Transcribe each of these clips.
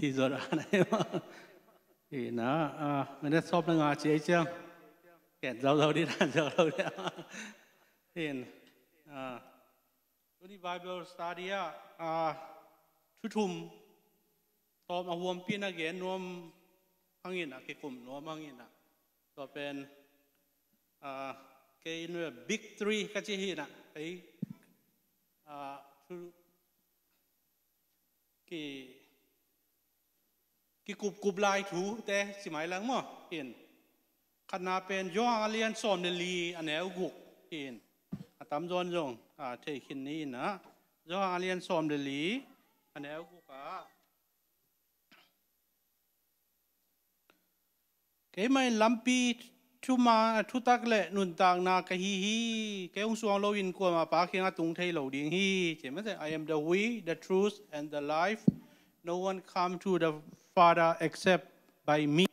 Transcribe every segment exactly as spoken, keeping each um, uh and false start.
Hi zawh dan ahi maw? Hi na, ah, minute sawm le nga ci ei ciang. Ken zo zo dih dan zo zo dih. Hin, ah, tuni Bible study ah, ah, thu thum tawm a huampi na gen nuam hangin ah, kikum nuam hangin ah. Tua pen, ah, kei in big three ka ci hi na, kei, ah, thu ki, kikupkup lai thute ci mai lang maw? Hin. Khatna pen Johan a lian sawm le li a neu guk. Hin. A tamzaw in zong, ah, thei khin ni in ah. Johan a lian sawm le li a neu guk ah. Keimah in lampi, thuma, thutak le nuntakna ka hi hi. Kei hong suang loin kuamah Pa kiangah tung thei lo ding hi. Ci mah teh, "I am the way, the truth, and the life. No one come to the Father except by me,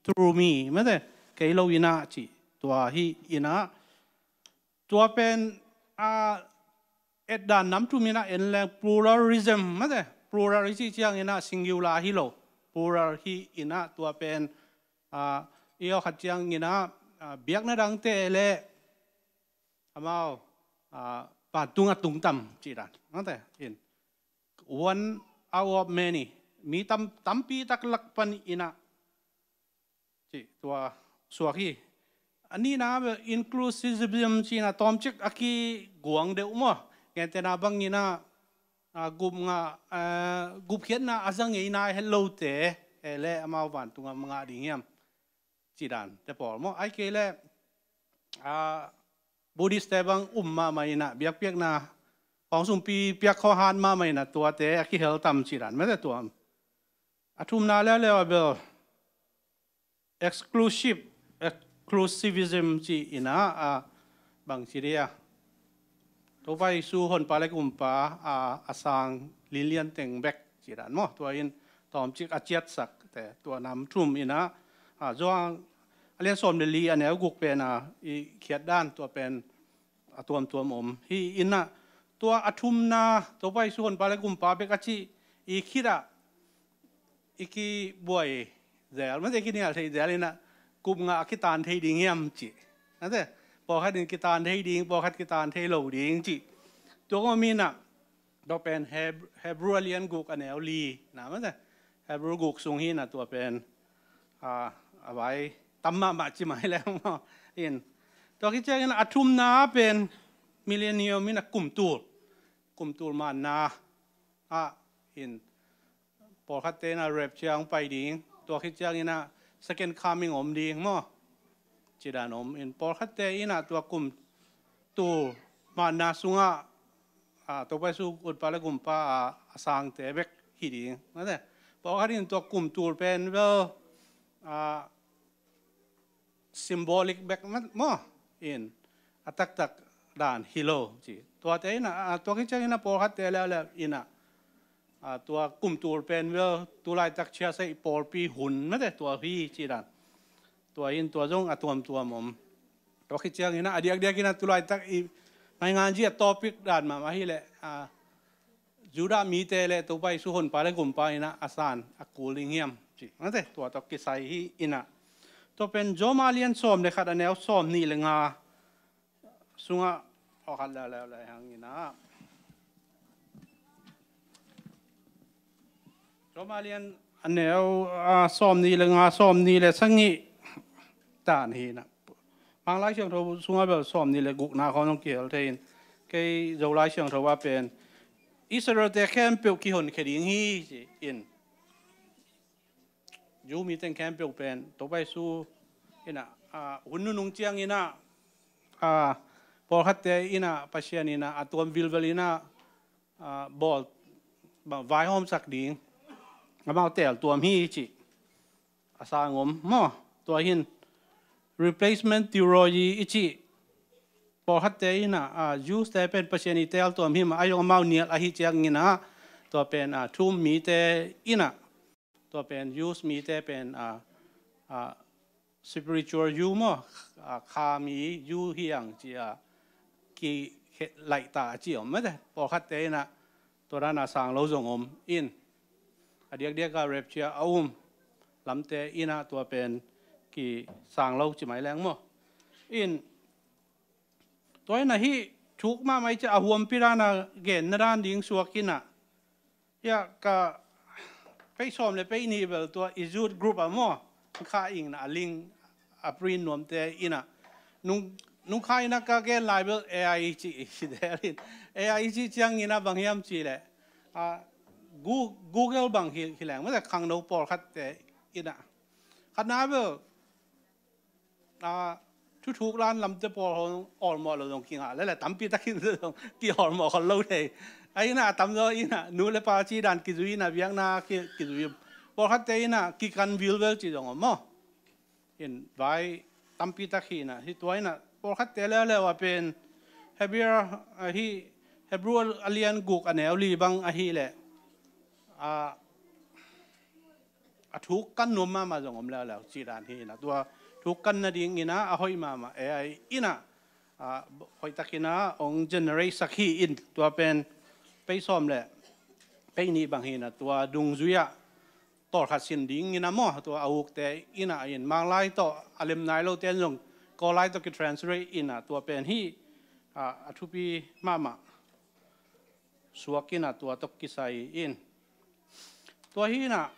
through me." Mah teh, kei lo in ah ci. Tua hi in ah. Tua pen, ah, etdan nam thum in ah en leng pluralism, mah teh, plural i cih ciangin ah singular hi lo, plural hi in ah tua pen, ah, i awkhat ciangin ah, ah, biakna dangte le amau, ah, vantung a tungtam cih dan, mah teh, in one out of many, mi tam, tampi tak lak pan in ah cih tua suak hi. A nihna bel inclusivism cih in ah tawmcik a kiguang deuh maw? Gentehna bangin ah, ah, gupngah, ah, gupkhiatna a za ngei nai het lote, eh, le amau vantung ah mangah ding hiam? Cih dan te pawl maw? Ahih kei leh, ah, Buddhist te bang um mahmah in ah, biakpiakna khawng sumpi piak khawng hat mahmah in ah, tuate a kihel tam cih dan mah teh tua. A thumna leuleu ah bel exclusive, exclusivism cih in ah, ah, bang ci dih a, Topa Jesu honpa le gumpa, ah, a sang linlian teng bek cih dan maw? Tua in tawmcik a ciatsak te, tua nam thum in ah, ah, Johan a lian sawm le li a neu guk pen ah i khiat dan tua pen a tuamtuam om hi in ah, tua a thumna Topa Jesu honpa le gumpa bek a cih i khit ah i kibuai zel, mah teh, i kinial thei zel in ah, gupngah a kitan thei ding hiam cih. Mah teh, pawlkhat in kitan thei ding, pawlkhat kitan thei lo ding cih. Tua khawng om in ah, tua pen Heb-, Hebrew a lian guk a neu li na, mah teh, Hebrew guk sung hi in ah tua pen, ah, a vai tam mahmah ci mai leng maw? In. Tua khit ciangin a thumna pen millennium in ah kumtul, kumtul manna ah in, pawlkhatte in ah rapture hong pai ding, tua khit ciangin ah second coming om ding maw? Cih dan om in, pawlkhatte in ah tua kumtul manna sungah, ah, Topa Jesu honpa le gumpa, ah, a sangte bek hi ding, mah teh. Pawlkhat in tua kumtul pen bel, ah, symbolic bek mah maw? In, a taktak dan hi lo ci. Tuate in ah, ah, tua khit ciangin ah pawlkhatte leuleu in ah, ah, tua kumtul pen bel tulaitak ciahsaih pawlpi hun, mah teh, tua hi cih dan. Tua in tua zong a tuamtuam om. Tua khit ciangin ah a diakdiak in ah tulaitak i ngaingan zia topic dan mahmah hi leh, ah, Judah mite le Topa Jesu honpa le gumpa in ah a san a kul ding hiam cih, mah teh, tua tawh kisai hi in ah. Tua pen Rom a lian sawm le khat a neu sawm nih le nga sungah, aw, khat leuleu lai hang in ah. Rom a lian a neu, ah, sawm nih le nga, sawm nih le sagih dan hi in ah. Mang Lai Siangtho sungah bel sawm nih le gukna khawng zong kihel thei in, kei Zo Lai Siangtho ah pen Israel-te khempeuh kihonkhia ding hi ci in. Jew mi teng khempeuh pen Topa Jesu in ah, ah, hun nunung ciangin ah, ah, pawlkhatte in ah Pasian in ah a tuam vilvel in ah, ah, bawl, ba-, vaihawmsak ding, amau teel tuam hi cih a sang om maw? Tua hin replacement theology i cih, pawlkhatte in ah, ah, Jews-te pen Pasian i teel tuam hi mah, a zong amau nial ahih ciangin ah, tua pen, ah, thu-um mite in ah, tua pen Jews mite pen, ah, ah, spiritual Jew maw, ah, kha mi Jew hi hang ci a, ki khe-, laih ta a ci om, mah teh, pawlkhatte in ah tua dan a sang lo zong om in. a diakdiak a rapture a um lamte in ah tua pen kisang lo ci mai leng maw. In tua in ah hih thuk mahmah i ci a huampi dan a genna dan ding suak in ah, hia ka pei sawm le pei nih bel tua i youth group ah maw, kha ing na a ling a print nuamte in ah nung, nung kha in ah ka gen lai bel A I ci, ci delin, A I ci ciangin ah bang hiam ci leh, ah, Gu-, Google bang hi, hi leng mate khangno pawlkhatte in ah, khatna bel, ah, thuthuk lan lamte pawl hong awlmawh lo zong kingah lele, tampi takin zong ki awlmawh khol lo thei. A in ah a tamzaw in ah nu le pa ci dan kizui in ah biakna ki, kizui. Pawlkhatte in ah kikan vilvel ci zong om maw. In vai tampi tak hi in ah, hih tua in ah pawlkhatte leuleu a pen Hebrew, ah, hih Hebrew a lian guk a neu li bang ahih leh, ah, a thuk kan nuam mahmah zong om leuleu ci dan hi in ah, tua thuk kan nading in ah a hoih mahmah A I in ah, ah, hoih takin ah hong generate sak hi in, tua pen pei sawm le pei nih bang hi in ah tua dungzui ah tawlkhat sin ding in ah maw, tua a ukte in ah in Manglai tawh a lem nai lote in zong Kawllai tawh kitranslate in ah tua pen hih, ah, a thupi mahmah suak in ah tua tawh kisai in. Tua hi in ah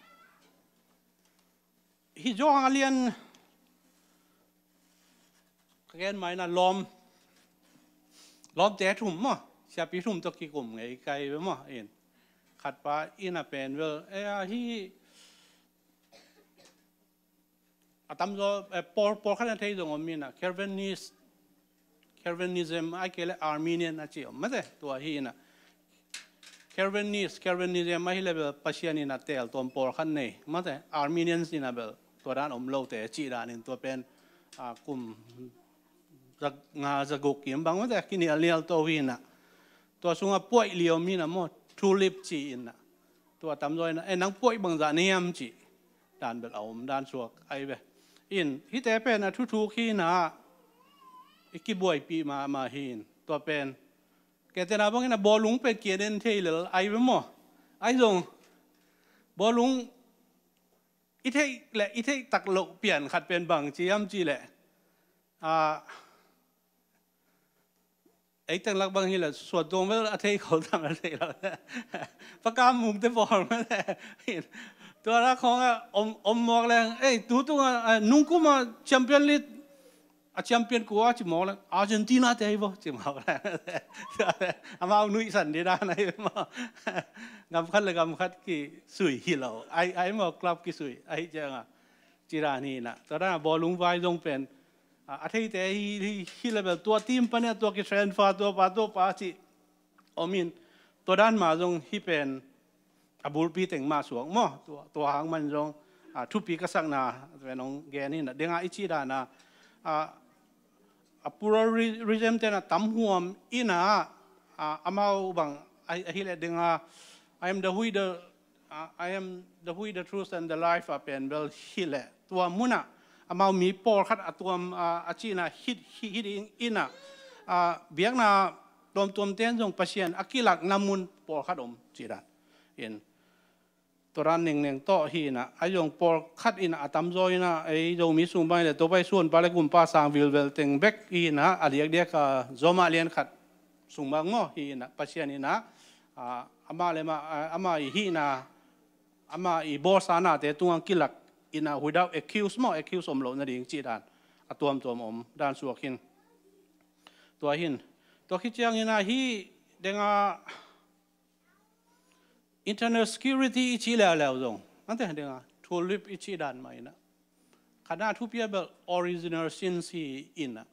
hih Johan a lian ka gen mai in ah lawm, lawmte thum maw, siapi thum tawh kikum ngei kai ve maw. In khatpa in ah pen bel, eh, ah, hih a tamzaw, eh, pawl, pawlkhat in ah thei zong om in ah Calvinist, Calvinism ahih kei leh Arminian a ci om mate, tua hi in ah Calvinist, Calvinism ahih leh bel Pasian in ah teel tuam pawlkhat nei mate, Arminians in ah bel tua dan om lote ci dan in tua pen, ah, kum za nga za guk kim bang mate kinialnial to hi in ah, tua sungah puaih li om hi in ah maw, tulip ci in ah, tua tamzaw in ah, eh, nang puaih bangzah na hiam ci dan bel a om dan suak ahi ve. In hihte pen a thuthuk hi in ah i kibuaipih mahmah hi in, tua pen kei tena bangin ah bawlung pen kian en thei lel ahi ve maw. Ahi zong bawlung i theih le i theih tak loh pian khat pen bang ci hiam ci leh, ah, ei teng lak bang hi leh suan tuang bel a thei kho tang a thei lo. Pakam mumte pawl mate. Tua lak khawng ah om, om mawk leng, ei, tu tung ah, ah, nungkum ah champion league a champion kua ci mawk leng, Argentina te hi vo ci mawk leng. Amau nuihsan ding dan ahi maw. Gam khat le gam khat kisui hi lo. Ahi, ahi maw, club kisui ahi ciang a ci dan hi in ah. Tua dan a bawlung vai zong pen, ah, a theite hi, hi, hi leh bel tua team pan in ah tua kitrain fa, tua pa, tua pa ci om in, tua dan mah zong hih pen a bulpi teng mah suak maw. Tua, tua hang man zong, ah, thupi ka sakna pen hong gen hi in ah, deng a i ci dan a, ah, a pluralism te in ah tam huam in ah, ah, amau bang ahi, ahi leh deng a, I am the way, the, ah, I am the way, the truth and the life a pen bel hi leh tua mun ah amau mi pawlkhat a tuam, ah, a ci in ah hih, hih, hih ding in ah, ah, biakna tuamtuamte in zong Pasian a kilakna mun pawlkhat om ci dan in. Tua dan nengneng tawh hi in ah, ahi zong pawlkhat in ah a tamzaw in ah, ei Zomi sung bang hi leh Topa Jesu honpa le kumpa sang vilvel teng bek hi in ah, a diakdiak a Rom a lian khat sung bang maw hi in ah, Pasian in ah, ah, amah le mah, ah, amah i hihna, amah i bawlsa nate tungah kilak in ah, without excuse maw, excuse om loh nading ci dan a tuamtuam om dan suak hi in. Tua hi in, tua khit ciangin ah hih deng a internal security i cih leuleu zong, ante deng a tulip i cih dan mah in ah, khatna thupi a bel original sin hi in ah,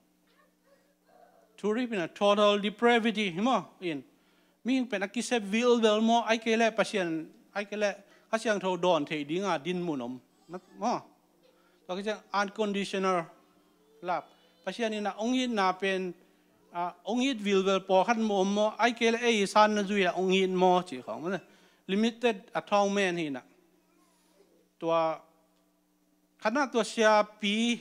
tulip in ah total depravity hi maw. In mihing pen a kisep vilvel maw, ahi kei leh Pasian, ahi kei leh Kha Siangtho dawn theih ding a dinmun om maw. Tua khit ciang unconditional love. Pasian in ah hong itna pen, ah, hong it vilvel pawlkhat maw om maw, ahi kei leh ei sanna zui ah hong it maw cih khawng. Limited atonement hi in ah. Tua khatna tua siapi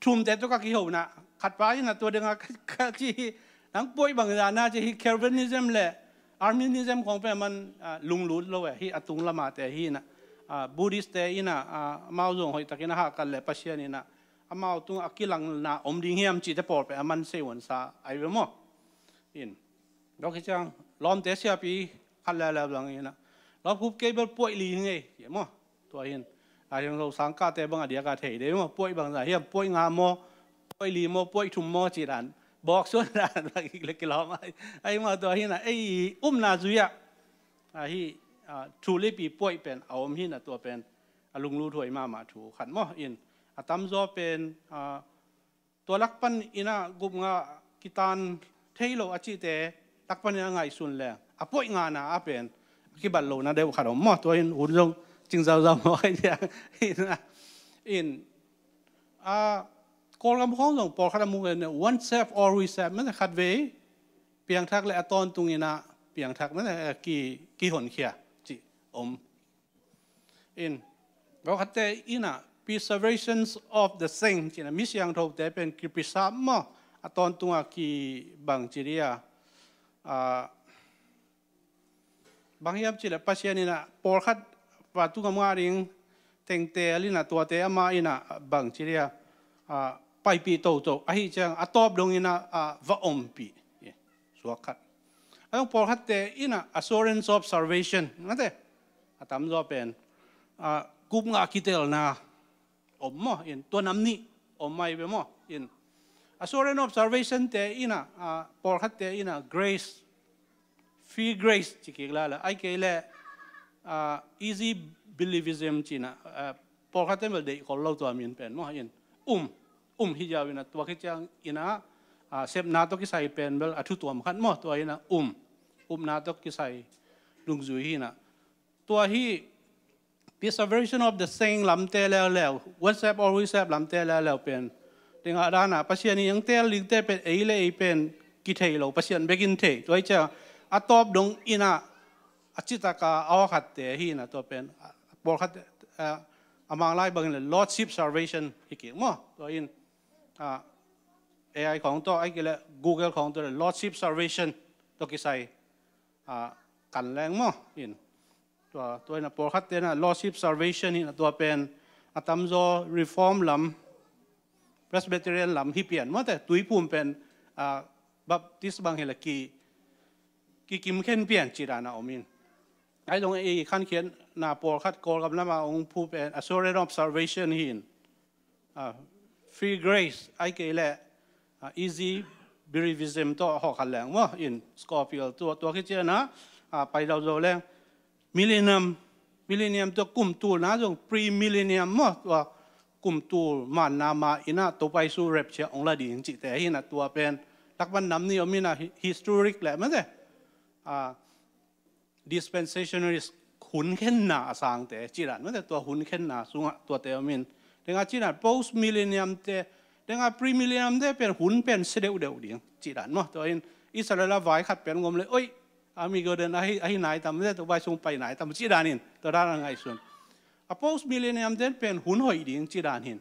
thumte tawh ka kihona, khatpa in ah tua deng a ka, ka ci hi, nang puaih bangzah na ci hi, Calvinism le Arminianism khawng pen man, ah, lunglut lo e, hih a tung lam a te hi in ah. ah, Buddhist te in ah, ah, amau zong hoihtakin a hahkat leh Pasian in ah amau tungah a kilangna om ding hiam cihte pawl pen a man sei huan sa ahi ve maw. In, dok hi ciang lawmte siapi khat leuleu bang in ah, lawmkhup kei bel puaih li hi ngei, ci maw. Tua hin, a hiang lo sangkahte bang a diak a thei dei maw, puaih bangzah hiam, puaih nga maw, puaih li maw, puaih thum maw, ci dan bawk suan dan bang le kilawm ahi, ahi maw. Tua hin ah ei upna zui ah, ahi, ah, thu lipi puaih pen a om hi in ah, tua pen a lunglut huai mahmah thu khat maw. In, a tamzaw pen, ah, tua lak pan in ah gupngah kitan thei lo a cihte lak pan in a ngaihsun leng a puaih ngana ah pen a kibat lohna deuh khat om maw. Tua in hun zong cing zauzau maw, ahi ciang in ah, in, ah, Kawlgam khawng zong pawlkhat a mu pen, once saved, always saved, mah khatvei piangthak leh a tawntung in ah piangthak mah, eh, ki, kihonkhia cih om. In, pawlkhatte in ah preservations of the saint, ci in ah mi siangthote pen ki preserve maw, a tawntung a ki bang ci dia, ah, bang hiam cih leh Pasian in ah pawlkhat va tungah mu ding tengte a lina tuate ama in ah bang ci dia, ah, paipih toto ahi ciang a tawp dong in ah, ah, va ompih. Suak khat. A zong pawlkhatte in ah assurance of salvation, mate, a tamzaw pen, ah, gupngah kitelna om maw. In, tua nam nih om mai ve maw. In, assurance of salvation te in ah, ah, pawlkhatte in ah grace, free grace ci kik lai la, ahih kei leh, ah, easy believism ci in ah, ah, pawlkhatte bel deih khol lo tua min pen maw. In, um, um hi ziau in ah, tua khit ciang in ah, ah, sepna tawh kisai pen bel a thu tuam khat maw. Tua in ah um, upna tawh kisai dungzui hi in ah, tua hi preservation of the saint lamte leuleu, once saved, always saved lamte leuleu pen, tengah dan ah Pasian in hong teel dingte pen ei le ei pen kithei lo, Pasian bek in thei. Tua hi ciang a tawp dong in ah a citak a, a awkhatte hi in ah, tua pen, ah, pawlkhat, ah, a Manglai bangin leh lordship salvation hi kik maw. Tua in, ah, A I khawng tawh, ahih kei leh Google khawng tawh leh lordship salvation tawh kisai, ah, kan leng maw. In, tua, tua in ah pawlkhatte in ah lordship salvation hi in ah, tua pen a tamzaw Reform lam, Presbyterian lam hi pian mawte, Tuiphum pen, ah, Baptist bang hi leh ki, kikim khen pian ci dan a om in. Ahi zong ei khankhiatna pawlkhat Kawlgam lam ah hong phu pen assurance of salvation hi in, ah, free grace, ahih kei leh, ah, easy believism tawh hawh khat leng maw. In, Scofield tua, tua khit ciang ah, ah, pai zauzau leng millennium, millennium tua kum tulna zong premillennium maw, tua kum tul manna ma in ah Topa Jesu rapture hong la ding cihte hi in ah, tua pen lak pan nam nih om in ah hi-, historic leh mate, ah, dispensationalist, hun khenna a sangte ci dan mate, tua hun khenna sungah tuate om in. Tengah ci dan post millennium te, tengah premillennium te pen hun pen sia deuhdeuh ding ci dan maw. Tua in Israel a vai khat pen om leh, oi, Armageddon ahi, ahi nai tam, mate, tua vai sung pai nai tam ci dan in, tua dan a ngaihsun. A post millennium te pen hun hoih ding ci dan hi in.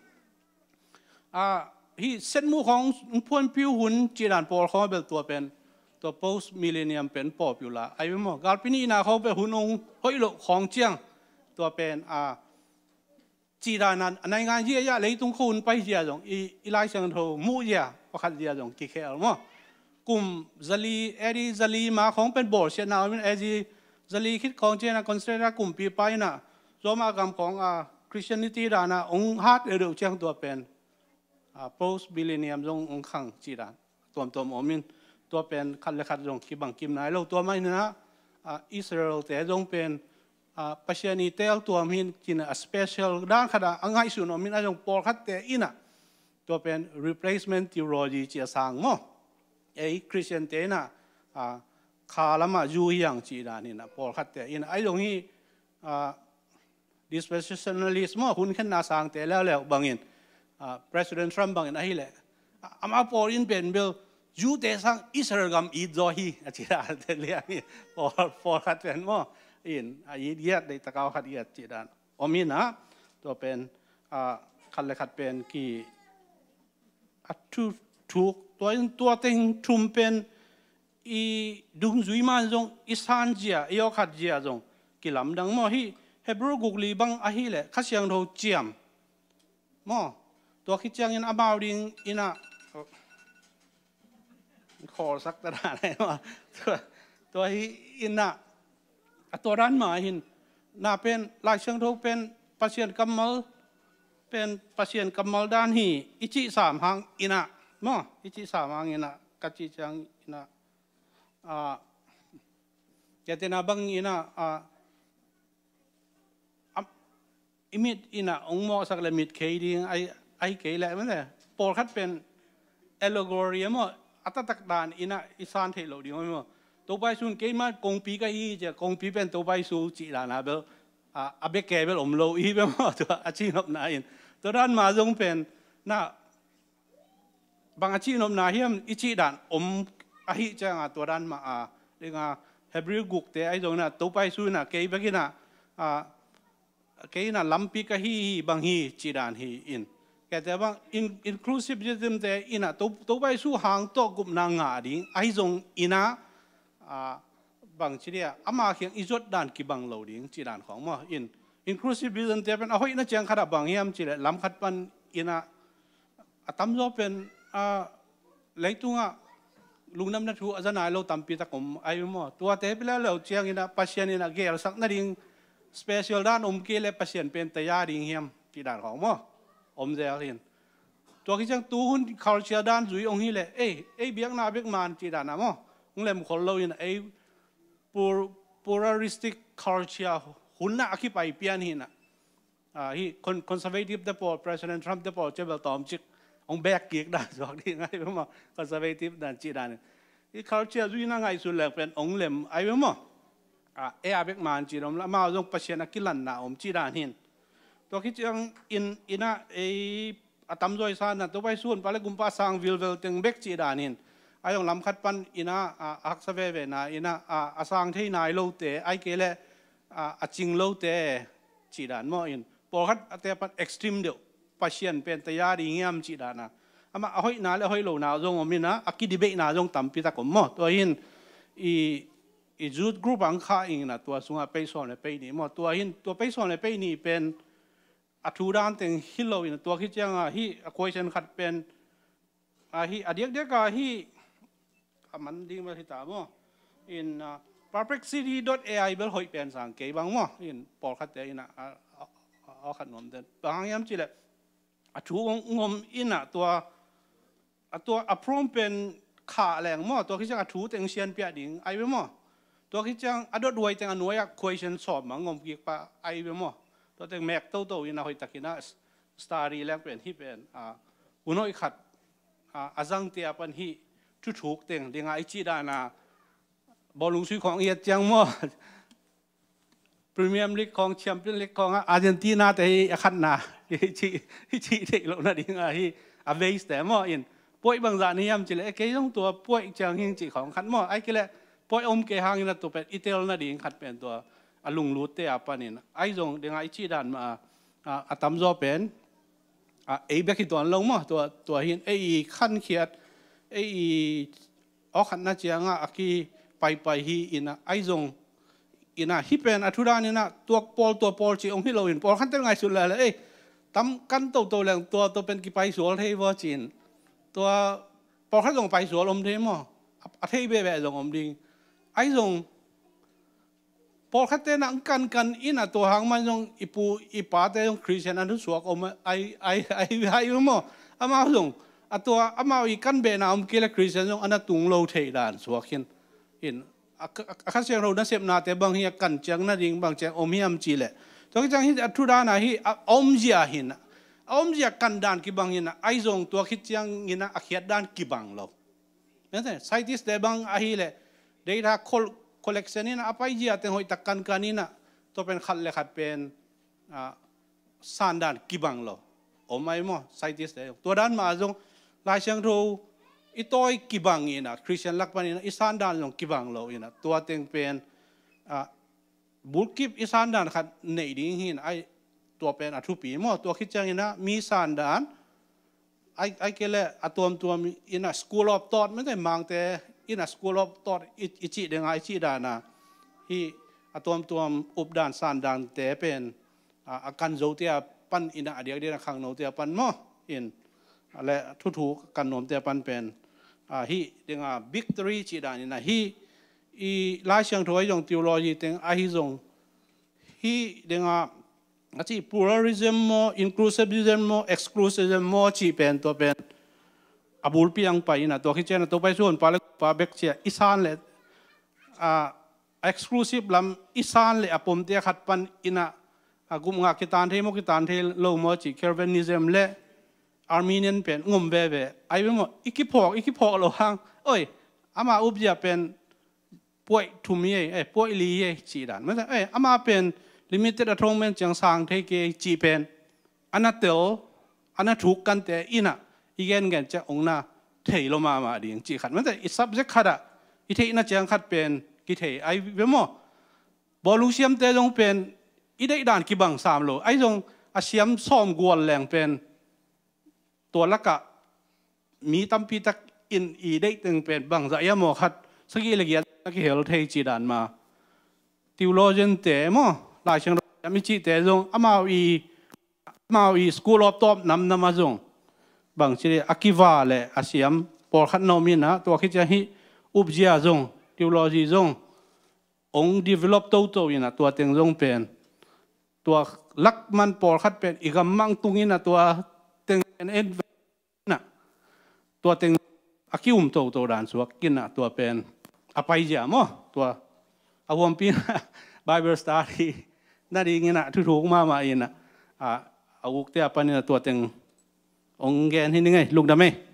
Ah, hih setmuh khawng phuanpih uh hun ci dan pawl khawng bel tua pen, tua post millennium pen pawlpih uh la, ahi ve maw. Galpi nihna khawng pen hun hong hoih loh khawng ciang, tua pen, ah, ci dan a, a naingan zia zia leitung khua hun pai zia zong i, i Lai Siangtho muh zia pakhat zia zong kikhel maw. Kum zali, A D zali ma khawng pen bawlsiatna om in, A D zali khit khawng ciang ah Constantine kumpipa in ah Roma gam khawng a Christianity dan ah hong hat deuhdeuh ciang tua pen, ah, post millennium zong hong khang ci dan tuamtuam om in, tua pen khat le khat zong kibang kim nai lo. Tua mah in ah, ah, Israel te zong pen, ah, Pasian i teel tuam hi in ci in ah, a special dan khat ah a ngaihsun om in, ahi zong pawlkhatte in ah tua pen replacement theology ci a sang maw. Ei Christian te in ah, ah, kha lam ah zu hi hang ci dan hi in ah, pawlkhatte in ah, ahi zong hih, ah, dispensationalist maw, hun khenna sangte leuleu bangin, ah, President Trump bangin ahih leh, ah, amau pawl in pen bel Jew te sang Israel gam it zaw hi a ci dan te liang hi. Pawl, pawlkhat pen maw, in, ah, it giat, deihtak a awkhat giat ci dan om in ah, tua pen, ah, khat le khat pen ki, a thu thuk, tua in tua teng thum pen i dungzui man zong, i san zia, i awkhat zia zong kilamdang maw. Hih Hebrew guk li bang ahileh Kha Siangtho ciam maw? Tua khit ciangin amau ding in ah, khawlsak ta dan ai maw? Tua, tua hi in ah, a tua dan mah hin, na pen Lai Siangtho pen Pasian kammal, pen Pasian kammal dan hi i cih sam hang in ah maw? I cih sam hang in ah, ka cih ciang in ah, ah, kei te na bang in ah, ah, am, i mit in ah ong mawhsak le mit khei ding ai, ai kei le mene. Pawlkhat pen allegory a maw, a taktak dan in ah i san theih loh ding maw. Topa Jesu in keima kongpi ka hi cia, kongpi pen Topa Jesu cih dan a bel, a, a bia ke bel om lo i bia maw, tua a cihnopna in. Tua dan mah zong pen na bang a cihnopna hiam i cih dan om ahih cianga tua dan mah a, ding a Hebrew gukte ai zong in ah Topa Jesu in ah kei bek in ah, a, kei in ah lampi ka hi hi bang hi cih dan hi in. Kei te bang in, inclusivism te in ah To, Topa Jesu hang tawh gupna ngah ding ai zong in ah, a, bang ci dia, ama kiang i zuat dan kibang lo ding cih dan khawng maw? In, inclusivism te pen a hoihna ciang khat ah bang hiam cih leh lam khat pan in ah, a tamzaw pen, a, leitungah lungdamna thu a za nai lo tampi tak om ai maw? Tuate pi lelo ciangin ah Pasian in ah gelsak nading special dan om kei le Pasian pen taya ding hiam cih dan khawng maw? Om zel in. Tua khit ciang tuhun culture dan zui ong hileh, ei, ei biakna bek man cih dan a maw? Ong lemkhol lo in ei plur-, pluralistic culture hun ah a kipai pian hi in ah. Ah, hi con-, conservative te pawl, President Trump te pawl, cebel tawm cik ong bek kik dan suak ding ai maw? Conservative dan cih dan. Hi culture zui na ngaihsun leng pen ong lem ai maw? Ah, ei a bek man cih dan om la, amau zong Pasian a kilanna om cih dan hin. Tua khit ciang in, in ah ei a tamzaw i san dan, Topa Jesu honpa le gumpa sang vilvel teng bek cih dan hin. Ai zong lam khat pan in ah, a, a haksa veve na in ah, a, a sang thei nai lote, ai kei le, a, a cing lote cih dan maw in. Pawlkhat a te pan extreme deuh, Pasian pen taya ding hiam cih dan a. Amah a hoihna le a hoih lona zong om in ah, a kidebate na zong tampi tak om maw? Tua hin i, i youth group ang kha in ah tua sungah pei sawm le pei nih maw? Tua hin, tua pei sawm le pei nih pen a thu dan teng hi lo in ah, tua khit ciangah hi a question khat pen, a hi a diakdiak a hi a man ding bel hi ta maw? In, ah, perplexity dot A I bel hoih pen sang kei bang maw? In pawlkhat te in ah, a, a, a, a khat nuam te. Bang hang hiam cih leh a thu ong, ong om in ah tua, a tua a prompt pen khah leng maw, tua khit ciang a thu teng sianpiah ding ai ve maw? Tua khit ciang a dothuai teng a nuai ah question sawm mang om kik pah ai ve maw? Tua teng mek toto in a hoih takin a s-, study leng pen hi pen, a, hun hoih khat, a, a zangte a pan hi thuthuk teng ding a i cih dan a, bawlung sui khawng i et ciang maw? Premier League khawng, Champion League khawng ah Argentina te hi a khatna hi ci, hi ci theih loh nading a hi a base te maw in. Puaih bangzah ni hiam cih leh, kei zong tua puaih ciang hing cih khawng khat maw? Ai kei leh puaih om kei hangin a tua pen i tel nading khat pen tua a lunglut te a panin ai zong ding a i cih dan mah a, a, a tamzaw pen, a, ei bek hi tuan lo maw? Tua, tua hin ei i khankhiat, ei i awkhatna ciangah a kipaipai hi in a, ai zong in a, hi pen a thudan in a, tua pawl, tua pawl ci ong hi lo in, pawlkhat te ngaihsut lele, ei, tam kan toto leng tua, tua pen kipaisual thei vaw ci in. Tua pawlkhat zong paisual om thei maw? A, a thei bebe zong om ding. Ai zong pawlkhat te na kankan in a, tua hang man zong i pu i pa te zong Christian a nusuak om ai, ai, ai, ai, ai maw? Amau zong a tua amau i kan bena om kei le Christian zong a na tung lo thei dan suak hin. In a, a, a Kha Siangtho nasepna te bang hi a kan ciang nading bang ciang om hiam ci leh, tua ki ciang hi a thudan a hi a omzia hin a, omzia kan dan kibang hin a, ai zong tua khit ciang in a, a khiat dan kibang lo. Scientist te bang ahi leh data col-, collection in a, a paizia teng hoih tak kankan in a, tua pen khat le khat pen, a, sandan kibang lo. Om ai maw, scientist te. Tua dan mah zong Lai Siangtho i tawi kibang in a, Christian lak pan in a, i sandan zong kibang lo in a, tua teng pen, a, bulkip i sandan khat neih ding hin ai, tua pen a thupi maw? Tua khit ciang in a, mi sandan, ai, ai kei le a tuamtuam in a school of thought, mete mangte in a school of thought i, i cih ding a, i cih dan a. Hi a tuamtuam updan sandante pen a, a kan zote a pan in a, a diakdiak a khangnote a pan maw, in a le thuthu kan nuamte a pan pen a, hih dinga victory cih dan in a, hih i Lai Siangtho ahi zong, theology teng ahi zong, hih dinga a ci pluralism maw, inclusivism maw, exclusivism maw cih pen, tua pen a bulpi ang pai in a, tua khit ciang a Topa Jesu honpa le guppa bek ci a i san le a, exclusive lam i san le a pomte khat pan in a, a gupngah kitan thei maw, kitan thei lo maw cih Calvinism le Arminian pen ngom veve. Ahi ve maw, i kiphawk, i kiphawk lo hang, oi, ama upzia pen puai thum hi ei, eh, puai li hi ei cih dan. Masa, eh, ama pen limited atonement ciang sang thei kei cih pen a na tel, a na thuk kante in a, i gengen ciang ong na thei lo mahmah ding cih khat. Masa, i subject khat ah i theihna ciang khat pen kithei ahi ve maw. Bawlung siamte zong pen i deih dan kibang sam lo. Ahi zong a siam sawm gual leng pen tua lakah mi tampi tak in i deih teng pen bangzah hiam maw, khat sagih le giat na kihel thei cih dan mah. Theologian-te maw, Lai Siangtho siam i cihte zong amau i, amau i School of Thought namnam ah zong bangci le a kiva le a siam pawlkhat na om in a, tua khit ciang hih upzia zong, theology zong ong develop toto in a, tua teng zong pen tua lakman pawlkhat pen i gammang tung in a, tua teng en en in a, tua teng a ki-um toto dan suak in a, tua pen a paizia maw, tua a huampi in a Bible study na ding in a thuthuk mahmah in a, a, a ukte a pan in a tua teng ong gen hi ning ei, lungdam ei.